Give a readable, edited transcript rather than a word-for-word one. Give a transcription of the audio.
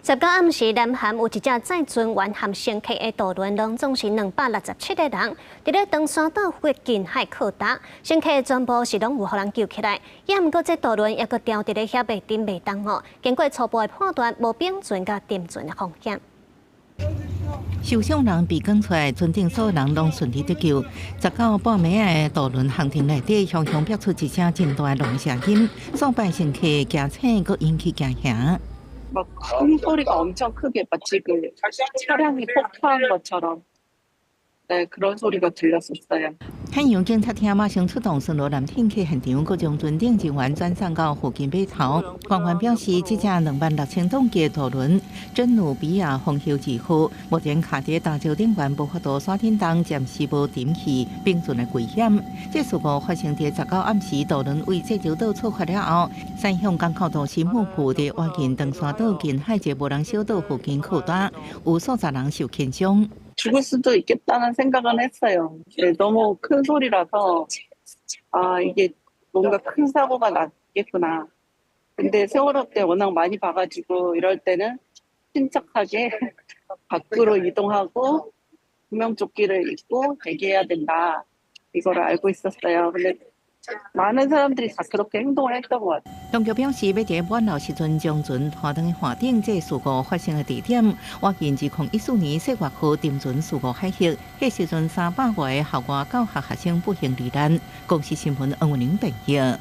19暗時，南韓有一隻載船員和乘客的渡輪，攏總是267個人，佇咧長山島附近海靠搭，乘客全部是攏有予人救起來。也毋過，這渡輪猶閣牢佇咧遐袂振袂動哦。經過初步的判斷，無冰船佮沉船的風險。受傷人被趕出來，船頂所有人攏順利得救。19半暝的渡輪航艇內底，雄雄發出一聲真大的隆聲音，數百乘客驚醒，閣引起驚嚇。 막 큰 소리가 엄청 크게 마치 그 차량이 폭파한 것처럼 네, 그런 소리가 들렸었어요. 海洋警察廳馬上出動巡邏艦艇去現場，閣將船頂人員轉送到附近碼頭。官員表示，這隻26,000噸級渡輪真努比亞豐後二號，目前卡佇大洲頂懸，無法度徙振動，暫時無沉去冰船的危險。這事故發生佇19暗時，渡輪為濟州島出發了後，駛向港口都市木浦佇倚近長山島近海一個無人小島附近靠單，有數十人受輕傷。 죽을 수도 있겠다는 생각은 했어요. 네, 너무 큰 소리라서 아, 이게 뭔가 큰 사고가 났겠구나. 근데 세월호 때 워낙 많이 봐가지고 이럴 때는 침착하게 밖으로 이동하고 구명조끼를 입고 대기해야 된다. 이거를 알고 있었어요. 근데 많은 사람들이 다 그렇게 행동을 했던 것 같아요. 當局表示，欲佇滿樓時陣將船拖轉去岸頂，這事故發生的地點，倚近2014年世越號沉船事故海域，彼時陣300外個校外教學學生不幸罹難。公視新聞黃文玲編譯。